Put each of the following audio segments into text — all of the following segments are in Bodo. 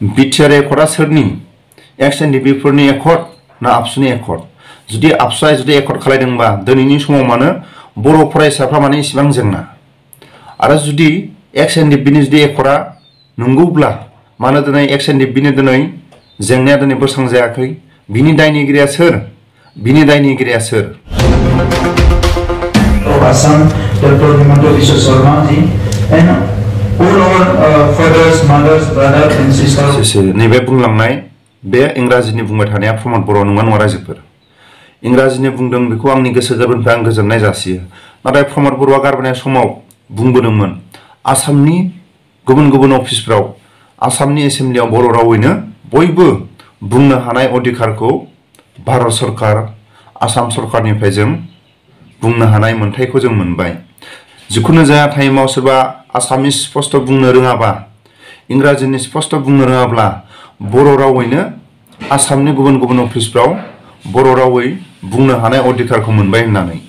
बिटिआर एकर्डआ सोरनि एक्स एनडिपि फोरनि एकर्ड ना आबसुनि एकर्ड जुदि आबसुआ जुदि एकर्ड खालायदोंबा दिनैनि समाव मानो बर' फरायसाफ्रा माने इसेबां जेंना आरो जुदि एक्स एनडिपिनि जुदि एकर्डआ नंगौब्ला मानो दिनै एक्स एनडिपिनि दिनै जेंनाया दिनै बोस्रांजायाखै बिनि दायनिगिरिया सोर बिनि दायनिगिरिया सोर Assam, Dr. Himanta Biswa Sharma ji, and all our fathers, mothers, brothers and sisters. नैबे बुंलांनाय बे इंराजिनि बुंबाय थानाया प्रमद बर' नङा नङा रायजोफोर इंराजिनि बुंदों बेखौ आंनि गोसो गोरबोनिफ्राय आं गोजोननाय जासियो नाथाय प्रमद बर'आ गारबोनाय समाव बुंबोदोंमोन आसामनि गुबुन गुबुन अफिसफ्राव आसामनि एसेम्ब्लियाव बर' रावैनो बयबो बुंनो हानाय अधिकारखौ भारत सरकार आसाम सरकारनिफ्राय जों बुंनो हानाय मोनथायखौ जों मोनबाय जिखुनु जाया टाइमाव सोरबा आसामिस स्पष्ट बुंनो रोङाबा इंराजिनि स्पष्ट बुंनो रोङाब्ला बर' रावैनो आसामनि गुबुन गुबुन अफिसफ्राव बर' रावै बुंनो हानाय अधिकारखौ मोनबाय होननानै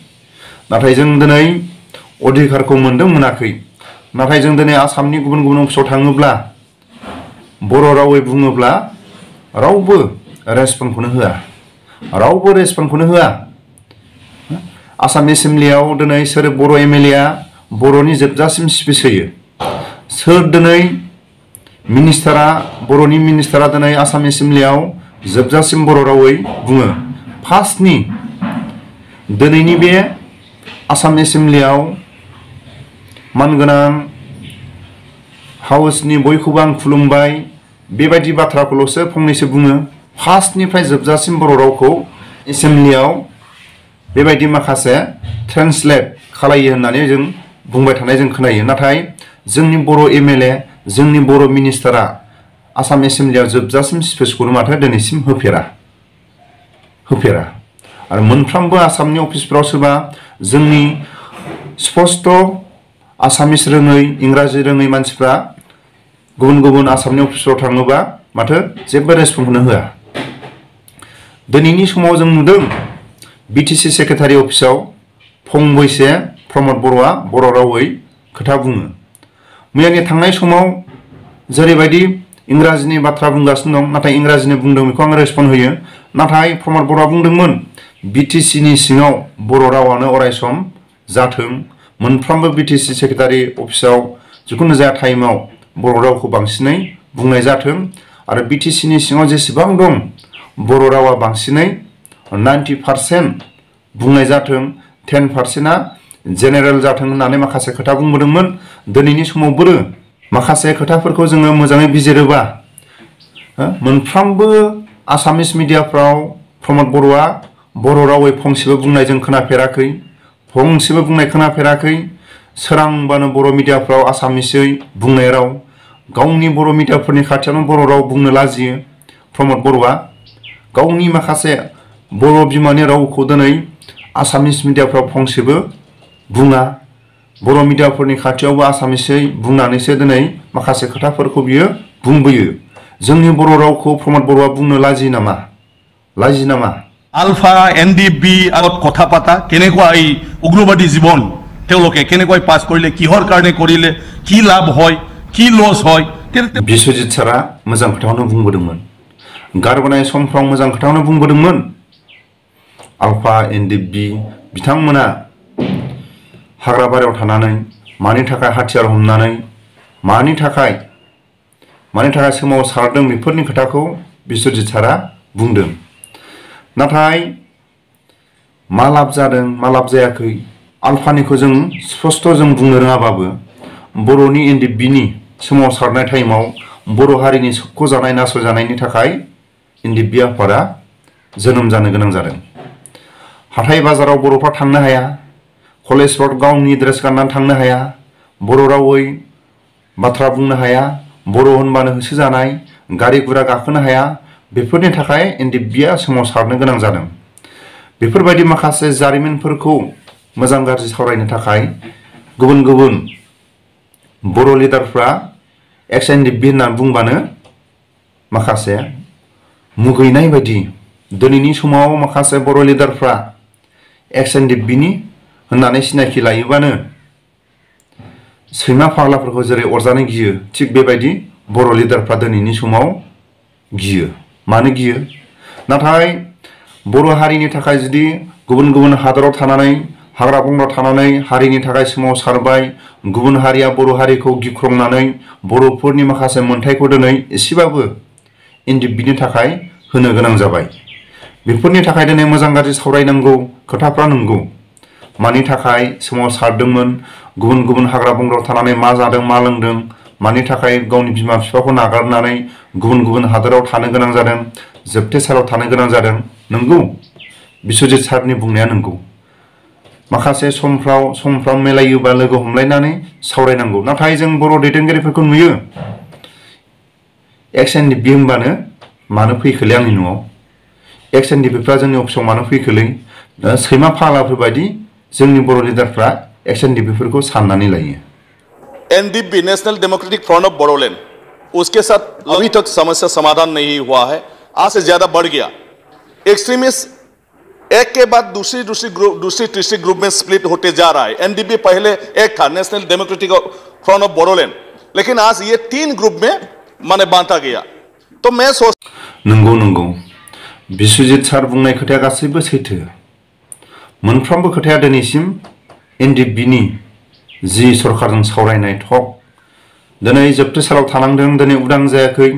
नाथाय जों दिनै अधिकारखौ मोनदों मोनाखै नाथाय जों दिनै आसामनि गुबुन गुबुन अफिसाव थाङोब्ला बर' रावै बुङोब्ला रावबो रेसपन्सखौनो होआ रावबो रेसपन्सखौनो होआ आसाम एसेम्ब्लियाव दिनै सोर बर' एमएलएआ बर'नि जोबजासिम स्पिच होयो सोर दिनै मिनिस्टारा बर'नि मिनिस्टारा दिनै आसाम एसेम्ब्लियाव जोबजासिम बर' रावै बुङो फार्स्टनि दिनैनि बे आसाम एसेम्ब्लियाव मानगोनां हाउसनि बयखौबो आं खुलुमबाय बेबायदि बाथ्राखौल'सो फंनैसो बुङो फार्स्टनिफ्राय जोबजासिम बर' रावखौ एसेम्ब्लियाव बेबायदि माखासे ट्रेन्सलेट खालायो होननानै जों बुंबाय थानाय जों खोनायो नाथाय जोंनि बर' एमएलए जोंनि बर' मिनिस्टारा आसाम एसेम्ब्लियाव जोबजासिम स्पिचखौनो माथो दिनैसिम होफेरा आरो मोनफ्रोमबो आसामनि अफिसफोराव सोरबा जोंनि स्पष्ट आसामिस रोङै इंराजि रोङै मानसिफ्रा गुबुन गुबुन आसामनि अफिसफोराव थाङोबा माथो जेबो रेसपन्सखौनो होआ दिनैनि समाव जों नुदों बिटिसि सेक्रेटारि अफिसाव फंबैसे प्रमद बर'आ बर' रावै खोथा बुङो मैयानि थांनाय समाव जेरैबायदि इंराजिनि बाथ्रा बुंगासिनो दं नाथाय इंराजिनि बुंदों बेखौ आं रेसपन्स होयो नाथाय प्रमद बर'आ बुंदोंमोन बिटिसिनि सिङाव बर' रावानो अरायसम जाथों मोनफ्रोमबो बिटिसि सेक्रेटारि अफिसाव जिखुनु जाया टाइमाव बर' रावखौ बांसिनै बुंनाय जाथों आरो बिटिसिनि सिङाव जेसेबां दं बर' रावा बांसिनै 90% बुंनाय जाथों 10%आ जेनेरेल जाथों होननानै माखासे खोथा बुंबोदोंमोन दिनैनि समावबो माखासे खोथाफोरखौ जोङो मोजाङै बिजिरोबा मोनफ्रोमबो आसामिस मिडियाफ्राव प्रमद बर'आ बर' रावै फंसेबो बुंनाय जों खोनाफेराखै फंसेबो बुंनाय खोनाफेराखै सोरांबानो बर' मिडियाफ्राव आसामिसै बुंनाय राव गावनि बर' मिडियाफोरनि खाथियावनो बर' राव बुंनो लाजियो प्रमद बर'आ गावनि माखासे बर' बिमानि रावखौ दिनै आसामिस मिडियाफ्राव फंसेबो बुङा बर' मिडियाफोरनि खाथियावबो आसामिसै बुंनानैसो दिनै माखासे खोथाफोरखौ बियो बुंबोयो जोंनि बर' रावखौ प्रमद बर'आ बुंनो लाजियो नामा আলফা এনডিবি আগত কথা পাতা কেনেকুৱা এই উগ্ৰবাদী জীৱন তেওঁলোকে কেনেকৈ পাছ কৰিলে কিহৰ কাৰণে কৰিলে কি লাভ হয় কি লছ হয় বিশ্বজিৎ সারা मोजां खोथाखौनो बुंबोदोंमोन गारबोनाय समफ्राव मोजां खोथाखौनो बुंबोदोंमोन आलफा एनडिबि बिथांमोना हाग्राबारियाव थानानै मानि थाखाय हाथियार हमनानै मानि थाखाय सोमावसारदों बेफोरनि खोथाखौ बिश्वजित सारा बुंदों नाथाय मा लाब जादों मा लाब जायाखै आलफानिखौ जों स्पष्ट जों बुंनो रोङाबाबो बर'नि एनडिबिनि सोमावसारनाय टाइमाव बर' हारिनि सोबख'जानाय नासयजानायनि थाखाय एनडिबि आफादा जोनोम जानो गोनां जादों हाथाय बाजाराव बर'फ्रा थांनो हाया कलेजफ्राव गावनि ड्रेस गाननानै थांनो हाया बर' रावै बाथ्रा बुंनो हाया बर' होनबानो होसोजानाय गारि गुरा गाखोनो हाया बेफोरनि थाखाय एनडिबिआ सोमावसारनो गोनां जादों बेफोरबायदि माखासे जारिमिनफोरखौ मोजां गाज्रि सावरायनो थाखाय गुबुन गुबुन बर' लिडारफ्रा एक्स एनडिबि होनना बुंबानो माखासे मुगैनाय बायदि दिनैनि समाव माखासे बर' लिडारफ्रा एक्स एनडिबिनि होननानै सिनायथि लायोबानो सैमा फाग्लाफोरखौ जेरै अरजानो गियो थिग बेबायदि बर' लिडारफ्रा दिनैनि समाव गियो। मानो गियो? नाथाय बर' हारिनि थाखाय जुदि गुबुन गुबुन हादराव थानानै हाग्रा बंग्रा थानानै हारिनि थाखाय सोमावसारबाय, गुबुन हारिया बर' हारिखौ गिख्रंनानै बर'फोरनि माखासे मोन्थायखौ दिनै एसेबाबो एनडिएफबिनि थाखाय होनो गोनां जाबाय। बेफोरनि थाखाय दिनै मोजां गाज्रि सावरायनांगौ खोथाफ्रा नंगौ। मानि थाखाय सोमावसारदोंमोन, गुबुन गुबुन हाग्रा बंग्रायाव थानानै मा जादों मा लोंदों, मानि थाखाय गावनि बिमा बिफाखौ नागारनानै गुबुन गुबुन हादराव थानो गोनां जादों, जोबथेसालियाव थानो गोनां जादों, नंगौ बिश्वजित सारनि बुंनाया नंगौ। माखासे समफ्राव मिलायोबा लोगो हमलायनानै सावरायनांगौ। नाथाय जों बर' दैदेनगिरिफोरखौ नुयो एक्स एनडिएफबि होनबानो मानो फैखोलै आंनि न'आव, एक्स एनडिएफबिफ्रा जोंनि अफिसाव मानो फैखोलै, सैमा फाग्लाफोर बायदि जोंनि बर' लिडारफ्रा एक्स एनडिएफबिफोरखौ साननानै लायो। NDP national democratic front of Bodoland, उसके साथ अभी तक समस्या समाधान नहीं हुआ है, आज से ज्यादा बढ़ गया। एक्सट्रीमिस्ट एक के बाद दूसरी तीसरी ग्रुप में स्प्लिट होते जा रहा है। एनडीपी पहले एक था, national democratic front of Bodoland, लेकिन आज ये 3 ग्रुप में माने बांटा गया। तो मैं सोच नंगौ बिश्वजित सार बुंनाय खोथाया गासैबो सैथो। मोनफ्रोमबो खोथाया दिनैसिम एनडिएफबिनि जि सरकारजों सावरायनाय टक दिनै जोबथेसालियाव थानांदों, दिनै उदां जायाखै,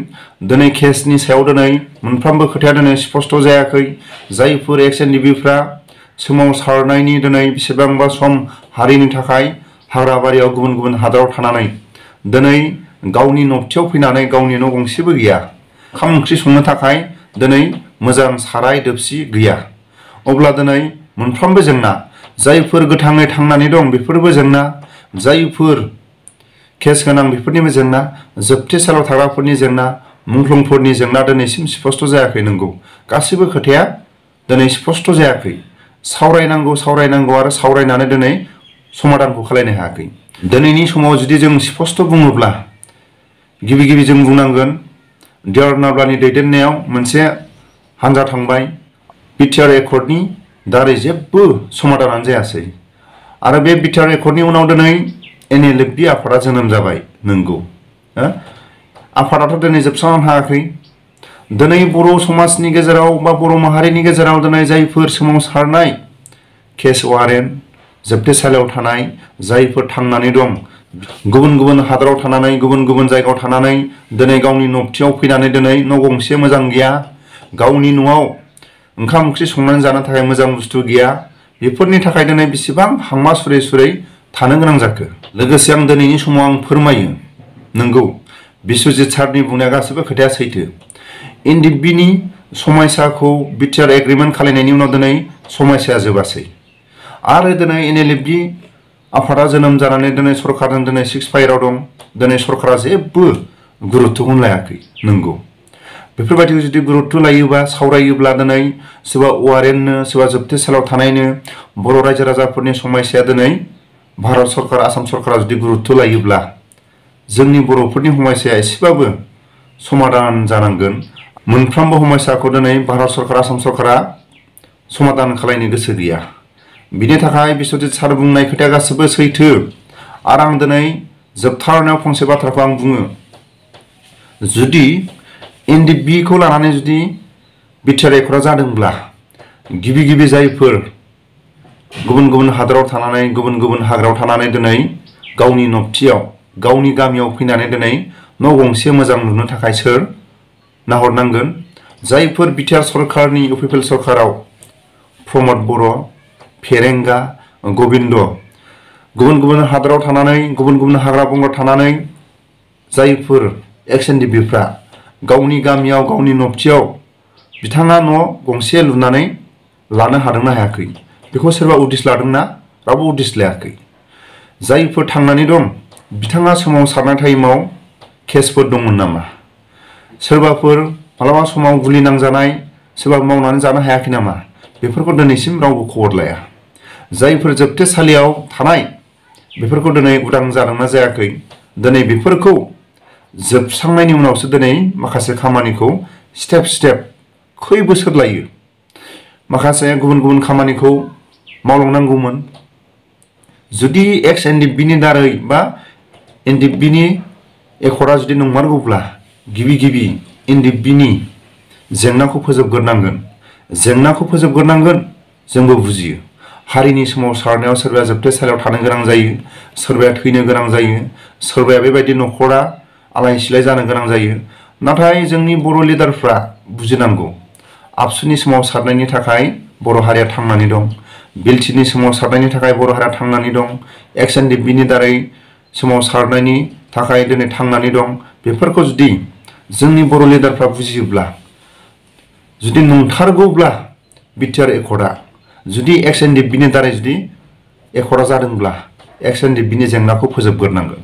दिनै केसनि सायाव दिनै मोनफ्रोमबो खोथाया दिनै स्पष्ट जायाखै। जायफोर एक्स एनडिएफबिफ्रा सोमावसारनायनि दिनै बेसेबांबा सम हारिनि थाखाय हाग्राबारियाव गुबुन गुबुन हादराव थानानै दिनै गावनि न'थियाव फैनानै गावनि न' गंसेबो गैया, ओंखाम ओंख्रि संनो थाखाय दिनै मोजां साराय दोबसि गैया, अब्ला दिनै मोनफ्रोमबो जेंना, जायफोर गोथाङै थांनानै दं बेफोरबो जेंना, जायफोर केस गोनां बेफोरनिबो जेंना, जोबथेसालियाव थाग्राफोरनि जेंना, मुंख्लंफोरनि जेंना दिनैसिम स्पष्ट जायाखै। नंगौ गासैबो खोथाया दिनै स्पष्ट जायाखै। सावरायनांगौ आरो सावरायनानै दिनै समाधानखौ खालामनो हायाखै। दिनैनि समाव जुदि जों स्पष्ट बुङोब्ला गिबि जों बुंनांगोन डिआर नाब्लानि दैदेननायाव मोनसे हान्जा थांबाय, बिटिआर एकर्डनि दारै जेबो समाधानानो जायासै आरो बे बिटिआर एकर्डनि उनाव दिनै एनएलएफबि आफादा जोनोम जाबाय। नंगौ आफादाथ' दिनै जोबस्रांनो हायाखै। दिनै बर' समाजनि गेजेराव बा बर' माहारिनि गेजेराव दिनै जायफोर सोमावसारनाय केस वारेन्ट जोबथेसालियाव थानाय जायफोर थांनानै दं, गुबुन गुबुन हादराव थानानै गुबुन गुबुन जायगायाव थानानै दिनै गावनि न'थियाव फैनानै दिनै न' गंसे मोजां गैया, गावनि न'आव ओंखाम ओंख्रि संनानै जानो थाखाय मोजां बुस्थु गैया, बेफोरनि थाखाय दिनै बेसेबां हांमा सुरै थानो गोनां जाखो। लोगोसे आं दिनैनि समाव आं फोरमायो, नंगौ बिश्वजित सारनि बुंनाया गासैबो खोथाया सैथो। एनडिएफबिनि समस्याखौ बिटिआर एग्रिमेन्ट खालामनायनि उनाव दिनै समस्याया जोबासै आरो दिनै एनएलएफबि आफादा जोनोम जानानै दिनै सरकारजों दिनै 6 फायाराव दं। दिनै सरकारा जेबो गुरुत्तखौनो लायाखै। नंगौ बेफोरबायदिखौ जुदि गुरुत्त लायोबा सावरायोब्ला दिनै सोरबा वारेन्टनो सोरबा जोबथेसालियाव थानायनो बर' रायजो राजाफोरनि समस्याया दिनै भारत सरकार आसाम सरकारा जुदि गुरुत्त लायोब्ला जोंनि बर'फोरनि समस्याया एसेबाबो समाधान जानांगोन। मोनफ्रोमबो समस्याखौ दिनै भारत सरकार आसाम सरकारा समाधान खालामनो गोसो गैया। बिनि थाखाय बिश्वजित सार बुंनाय खोथाया गासैबो सैथो आरो आं दिनै जोबथारनायाव फंसे बाथ्राखौ आं बुङो, जुदि एनडिएफबिखौ लानानै जुदि बिटिआर एकर्डआ जादोंब्ला गिबि जायफोर गुबुन गुबुन हादराव थानानै गुबुन गुबुन हाग्रायाव थानानै दिनै गावनि न'थियाव गावनि गामियाव फैनानै दिनै न' गंसे मोजां लुनो थाखाय सोर नाहरनांगोन, जायफोर बिटिआर सरकारनि इउपिपिएल सरकाराव प्रमद बर', फेरेंगा, गबिन्द गुबुन गुबुन हादराव थानानै गुबुन गुबुन हाग्रा बंग्रा थानानै जायफोर एक्स एनडिएफबिफ्रा गावनि गामियाव गावनि न'थियाव बिथाङा न' गंसे लुनानै लानो हादोंना हायाखै, बेखौ सोरबा उदिस लादोंना? रावबो उदिस लायाखै। जायफोर थांनानै दं बिथाङा सोमावसारनाय टाइमाव केसफोर दंमोन नामा? सोरबाफोर मालाबा समाव गुलि नांजानाय सोरबा मावनानै जानो हायाखै नामा? बेफोरखौ दिनैसिम रावबो खबर लाया। जायफोर जोबथेसालियाव थानाय बेफोरखौ दिनै उदां जादोंना जायाखै, दिनै बेफोरखौ जोबस्रांनायनि उनावसो दिनै माखासे खामानिखौ स्टेप खै बोसोर लायो। माखासे गुबुन गुबुन खामानिखौ मावलांनांगौमोन। जुदि एक्स एनडिएफबिनि दारै बा एनडिएफबिनि एकर्डआ जुदि नंमारगौब्ला गिबि एनडिएफबिनि जेंनाखौ फोजोबग्रोनांगोन। जेंनाखौ फोजोबग्रोनांगोन जोंबो बुजियो। हारिनि सोमावसारनायाव सोरबाया जोबथेसालियाव थानो गोनां जायो, सोरबाया थैनो गोनां जायो, सोरबाया बेबायदि न'खरा आलाय सिलाय जानो गोनां जायो। नाथाय जोंनि बर' लिडारफ्रा बुजिनांगौ आबसुनि सोमावसारनायनि थाखाय बर' हारिया थांनानै दं, बिएलटिनि सोमावसारनायनि थाखाय बर' हारिया थांनानै दं, एक्स एनडिएफबिनि दारै सोमावसारनायनि थाखाय दिनै थांनानै दं। बेफोरखौ जुदि जोंनि बर' लिडारफ्रा बुजियोब्ला, जुदि नंथारगौब्ला बिटिआर एकर्डआ जुदि एक्स एनडिएफबिनि दारै जुदि एकर्डआ जादोंब्ला एक्स एनडिएफबिनि जेंनाखौ फोजोबग्रोनांगोन।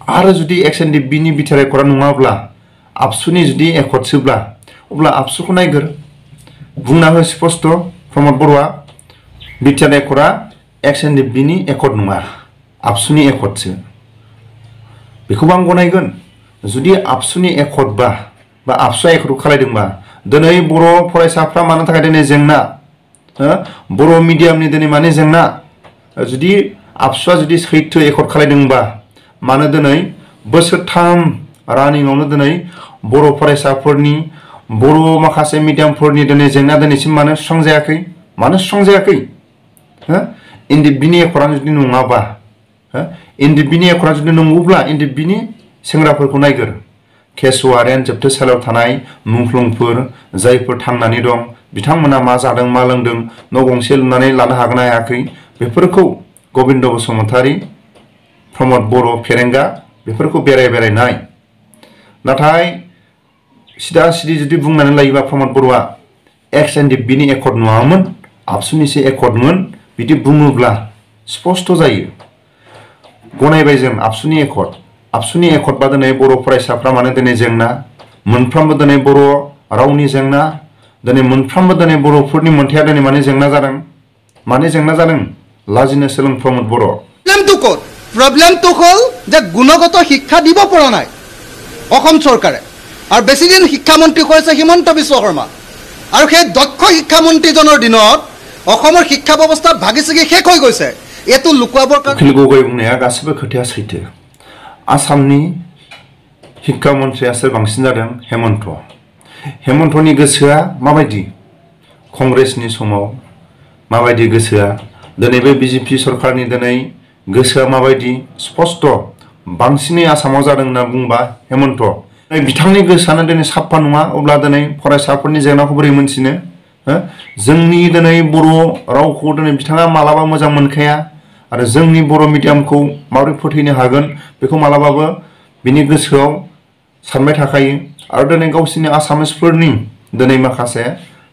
आरो जुदि एक्स एनडिएफबिनि बिटिआर एकर्डआ नङाब्ला आबसुनि जुदि एकर्डसोब्ला अब्ला आबसुखौ नायगोर, बुंना हो स्पष्ट प्रमद बर'आ बिटिआर एकर्डआ एक्स एनडिएफबिनि एकर्ड नङा, आबसुनि एकर्डसो। बेखौबो आं गनायगोन। जुदि आबसुनि एकर्डबा बा आबसुआ एकर्डखौ खालायदोंबा दिनै बर' फरायसाफ्रा मानो थाखाय दिनै जेंना, बर' मिडियामनि दिनै माने जेंना, जुदि आबसुआ जुदि सैथो एकर्ड खालायदोंबा मानो दिनै बोसोरथाम रानिंआवनो दिनै बर' फरायसाफोरनि बर' माखासे मिडियामफोरनि दिनै जेंना दिनैसिम मानो सुस्रांजायाखै? मानो सुस्रांजायाखै? एनडिएफबिनि एकर्डआ जुदि नङाबा, एनडिएफबिनि एकर्डआ जुदि नंगौब्ला एनडिएफबिनि सेंग्राफोरखौ नायगोर, केसवारेन जोबथेसालियाव थानाय मुंख्लंफोर जायफोर थांनानै दं बिथांमोना मा जादों मा लोंदों, न' गंसे लुनानै लानो हागोन ना हायाखै, बेफोरखौ गबिन्द बसुमतारी, प्रमद बर' फेरेंगा बेफोरखौ बेराय नाय। नाथाय सिदा सिदि जुदि बुंनानै लायोबा प्रमद बर'आ एक्स एनडिएफबिनि एकर्ड नङामोन, आबसुनिसो एकर्डमोन बिदि बुङोब्ला स्पष्ट जायो। गनायबाय जों आबसुनि एकर्ड, आबसुनि एकर्डबा दिनै बर' फरायसाफ्रा मानो दिनै जेंना, मोनफ्रोमबो दिनै बर' रावनि जेंना, दिनै मोनफ्रोमबो दिनै बर'फोरनि मोन्थाया दिनै माने जेंना जादों। माने जेंना जादों? लाजिनो सोलों प्रमद बर'। प्रब्लेमটো হ'ল যে গুণগত শিক্ষা দিব পৰা নাই অসম চৰকাৰে। আৰু বেছিদিন শিক্ষামন্ত্ৰী হৈছে হিমন্ত বিশ্ব শৰ্মা, আৰু সেই দক্ষ শিক্ষামন্ত্ৰীজনৰ দিনত অসমৰ শিক্ষা ব্যৱস্থা ভাগি ছিগি শেষ হৈ গৈছে। এইটো লুকুৱাবৰ কাৰণে उखिल गगৈ बुंनाया गासिबो खोथाया सैथो। आसामनि शिक्षामन्त्रिया सोर बांसिन जादों? हेमन्त। हेमन्तनि गोसोआ माबायदि? कंग्रेसनि समाव माबायदि गोसोआ? दिनै बे बिजेपि सरकारनि दिनै गोसोआ माबायदि? स्पष्ट बांसिनै आसामाव जादों होनना बुंबा हेमन्त। बिथांनि गोसोआनो दिनै साफा नङा अब्ला दिनै फरायसाफोरनि जेंनाखौ बोरै मोनथिनो? जोंनि दिनै बर' रावखौ दिनै बिथाङा मालाबा मोजां मोनखाया आरो जोंनि बर' मिडियामखौ माबोरै फोथैनो हागोन बेखौ मालाबाबो बिनि गोसोआव सानबाय थाखायो। आरो दिनै गावसिनि आसामिसफोरनि दिनै माखासे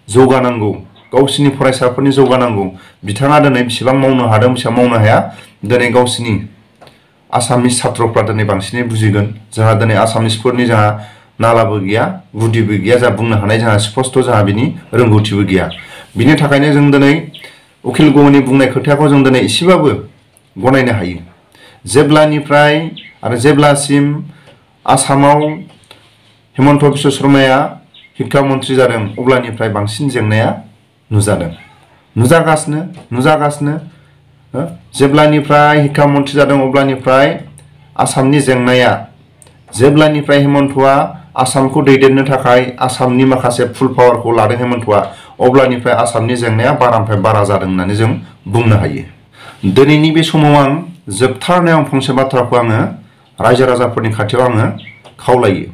जौगानांगौ, गावसिनि फरायसाफोरनि जौगानांगौ, बिथाङा दिनै बेसेबां मावनो हादों बेसेबां मावनो हाया दिनै गावसिनि आसामिस छात्रफ्रा दिनै बांसिनै बुजिगोन। जोंहा दिनै आसामिसफोरनि जोंहा नालाबो गैया, गुदिबो गैया, जा बुंनो हानाय जोंहा स्पष्ट जोंहा बिनि रोंगौथिबो गैया। बिनि थाखायनो जों दिनै उखिल गगैनि बुंनाय खोथाखौ जों दिनै एसेबाबो गनायनो हायो। जेब्लानिफ्राय आरो जेब्लासिम आसामाव हिमन्त बिश्व शर्माया शिक्षा मन्त्रि जादों अब्लानिफ्राय बांसिन जेंनाया नुजागासिनो। जेब्लानिफ्राय शिक्षा मन्त्रि जादों अब्लानिफ्राय आसामनि जेंनाया, जेब्लानिफ्राय हेमन्तआ आसामखौ दैदेननो थाखाय आसामनि माखासे फुल पावारखौ लादों हेमन्तआ, अब्लानिफ्राय आसामनि जेंनाया बारानिफ्राय बारा जादों होननानै जों बुंनो हायो। दिनैनि बे समाव आं जोबथारनायाव फंसे बाथ्राखौ आङो रायजो राजाफोरनि खाथियाव आङो खावलायो।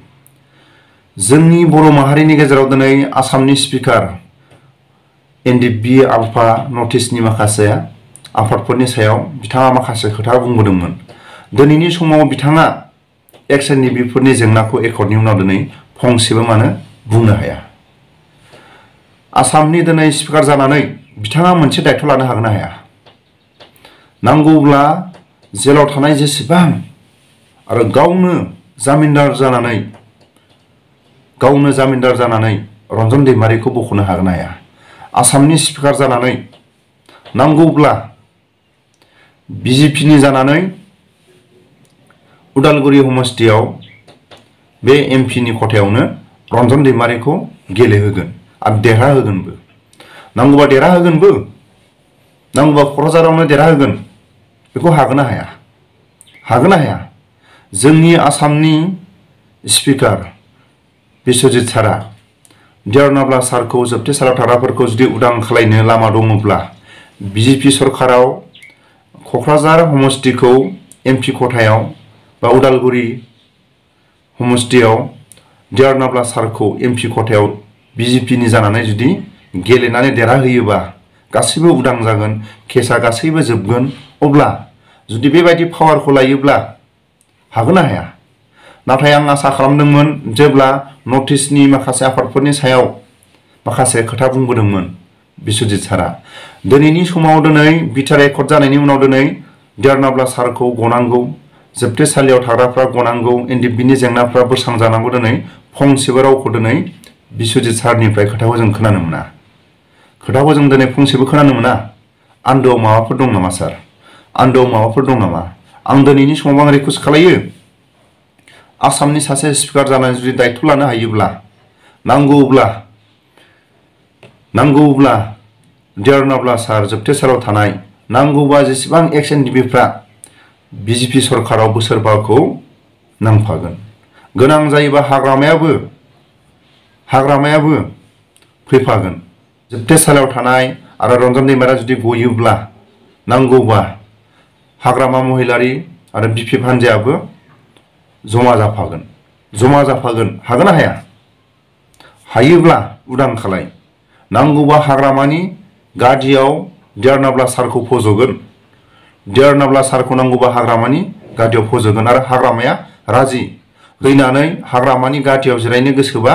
जोंनि बर' माहारिनि गेजेराव दिनै आसामनि स्पिकार एनडिएफबि आल्फा नर्थ इस्टनि माखासे आफादफोरनि सायाव बिथाङा माखासे खोथा बुंबोदोंमोन। दिनैनि समाव बिथाङा एक्स एनडिएफबिफोरनि जेंनाखौ एकर्डनि उनाव दिनै फंसेबो मानो बुंनो हाया। आसामनि दिनै स्पिकार जानानै बिथाङा मोनसे दायित्व लानो हागोन ना हाया? नांगौब्ला जेलाव थानाय जेसेबां आरो गावनो जामिनदार जानानै रन्जन दैमारिखौ बख'नो हागोन ना हाया? आसामनि स्पिकार जानानै नांगौब्ला बिजेपिनि जानानै उदालगुरि समस्तियाव बे एमपिनि खथायावनो रन्जन दैमारिखौ गेलेहोगोन आरो देरहाहोगोनबो। नांगौबा देरहाहोगोनबो, नांगौबा क'क्राझारावनो देरहाहोगोन। बेखौ हागोन ना हाया? जोंनि आसामनि स्पिकार बिश्वजित सारा देरनाब्ला सारखौ जोबथेसालियाव थाग्राफोरखौ जुदि उदां खालामनो लामा दङब्ला बिजेपि सरकाराव क'क्राझार समस्तिखौ एमपि खथायाव बा उदालगुरि समस्तियाव देरनाब्ला सारखौ एमपि खथायाव बिजेपिनि जानानै जुदि गेलेनानै देरहाहोयोबा गासैबो उदां जागोन, केसा गासैबो जोबगोन। अब्ला जुदि बेबायदि पावारखौ लायोब्ला हागोन ना हाया? नाथाय आं आसा खालामदोंमोन जेब्ला नर्थ इस्टनि माखासे आफादफोरनि सायाव माखासे खोथा बुंबोदोंमोन बिश्वजित सारा, दिनैनि समाव दिनै बिटिआर एकर्ड जानायनि उनाव दिनै देरनाब्ला सारखौ गनांगौ, जोबथेसालियाव थाग्राफ्रा गनांगौ, एनडिएफबिनि जेंनाफ्रा बोस्रांजानांगौ। दिनै फंसेबो रावखौ दिनै बिश्वजित सारनिफ्राय खोथाखौ जों खोनानो मोना। खोथाखौ जों दिनै फंसेबो खोनानो मोना। आन्दोआव माबाफोर दं नामा सार? आन्दोआव माबाफोर दं नामा? आं दिनैनि समाव आं रिकुवेस्ट खालायो, आसामनि सासे स्पिकार जानानै जुदि दायित्व लानो हायोब्ला नांगौब्ला देरनाब्ला सार जोबथेसालियाव थानाय नांगौबा जेसेबां एक्स एनडिएफबिफ्रा बिजेपि सरकाराव बोसोरबाखौ नांफागोन। गोनां जायोबा हाग्रामायाबो फैफागोन। जोबथेसालियाव थानाय आरो रन्जन दैमारिया जुदि गयोब्ला नांगौबा हाग्रामा महिलारि आरो बिपिएफ हान्जायाबो जमा जाफागोन। हागोन ना हाया? हायोब्ला उदां खालाय। नांगौबा हाग्रामानि गादियाव देरनाब्ला सारखौ फज'गोन। देरनाब्ला सारखौ नांगौबा हाग्रामानि गादियाव फज'गोन आरो हाग्रामाया राजि। फैनानै हाग्रामानि गादियाव जिरायनो गोसोबा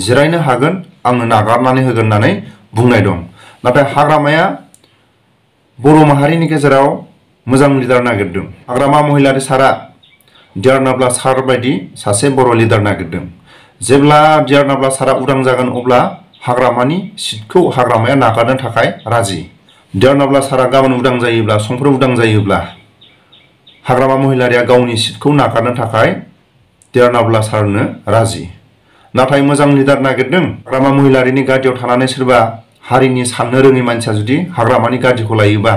जिरायनो हागोन, आङो नागारनानै होगोन होननानै बुंनाय दं। नाथाय हाग्रामाया बर' माहारिनि गेजेराव मोजां लिडार नागिरदों। हाग्रामा महिलारि सारा देरनाब्ला सार बायदि सासे बर' लिडार नागिरदों। जेब्ला देरनाब्ला सारा उदां जागोन अब्ला हाग्रामानि सिटखौ हाग्रामाया नागारनो थाखाय राजि। देरनाब्ला सारा गाबोन उदां जायोब्ला, समफोर उदां जायोब्ला हाग्रामा महिलारिया गावनि सिटखौ नागारनो थाखाय देरनाब्ला सारनो राजि। नाथाय मोजां लिडार नागिरदों। हाग्रामा महिलारिनि गादियाव थानानै सोरबा हारिनि साननो रोङै मानसिया जुदि हाग्रामानि गादिखौ लायोबा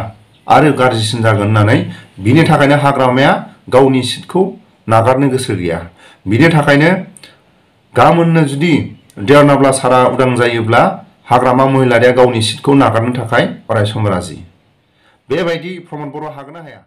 आरो गाज्रिसिन जागोन होननानै बिनि थाखायनो हाग्रामाया गावनि सिटखौ नागारनो गोसो गैया। बिनि थाखायनो गाबोननो जुदि देरनाब्ला सारा उदां जायोब्ला हाग्रामा महिलारिया गावनि सिटखौ नागारनो थाखाय अरायसम राजि। बेबायदि प्रमद बर' हागोन ना हाया?